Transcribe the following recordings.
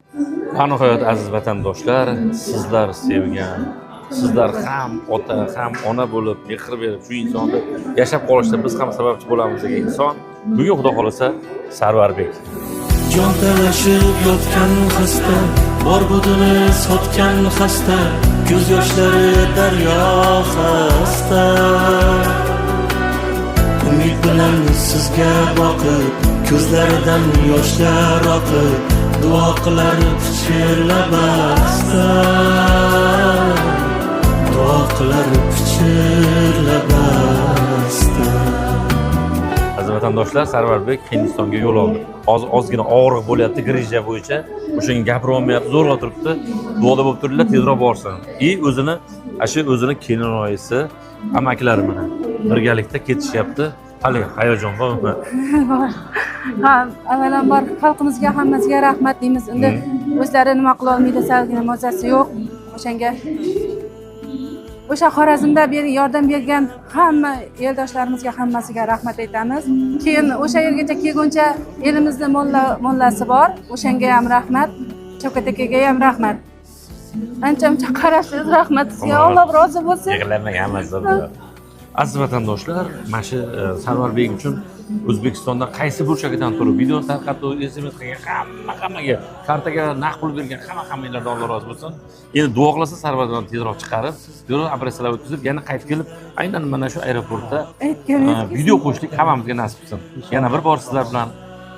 Va nihoyat, aziz vatandoshlar, sizlar sevgan, sizlar ham ota, ham ona bo'lib, mehr berib, shu insonni yashab qolishda biz ham sababchi bo'lamiz degan inson bugun, Xudo xohlasa, Sarvarbek. Jon talashib yotgan xasta, bor budini sotgan xasta, ko'z yoshlari daryo xasta. Umid bilan sizga boqib, ko'zlaridan yoshlar oqib, duo qilar pichirlab asta, duo qilar pichirlab asta. Aziz vatandoshlar, Sarvarbek Hindistonga yo'l oldi. Hozir ozgina og'riq bo'lyapti, грыжа bo'yicha. O'shanga gapira olmayapti, zo'rg'a turibdi. Duoda bo'lib turinglar, tezroq borsin. И o'zini, shu o'zini kelinoyisi, amakilari bilan birgalikda ketishyapti. Hali hayajon bormi? Ha, avvalambor xalqimizga, hammasiga rahmat deymiz. Endi o'zlari nima qilolmaydi, salgina mazasi yo'q. O'shanga o'sha Xorazmda yordam bergan hamma eldoshlarimizga, hammasiga rahmat aytamiz. Keyin o'sha yergacha kelguncha elimizni mullasi bor, o'shanga ham rahmat, Shavkat akaga ham rahmat. Ancha muncha qarashsiz, rahmat sizga, Alloh rozi bo'lsin. Yig'lamang, hammasi. Aziz vatandoshlar, mana shu Sarvarbek uchun O'zbekistonda qaysi burchagidan turib video tarqatib, SMS qilgan hamma, hammaga kartaga naqd pul bergan hamma, hammanglardan Alloh rozi bo'lsin. Endi duo qilsa, Sarvardan tezroq chiqarib, tezroq operatsiyalar o'tkazib, yana qaytib kelib, aynan mana shu aeroportda Aytganingiz video qo'shishlik hammamizga nasib qilsin. Yana bir bor sizlar bilan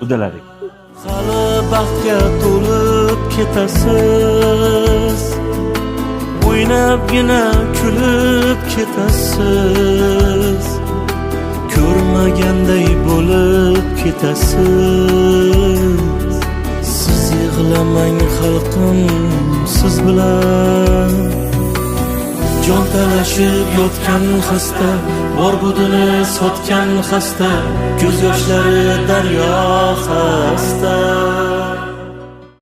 uddaladik. Hali baxtga to'lib ketasiz, o'ynabgina kulib ketasiz, ko'rmaganday bo'lib ketasiz. Siz yig'lamang, xalqim siz bilan. Jon talashib yotgan xasta, bor budini sotgan xasta, ko'z yoshlari daryo xasta.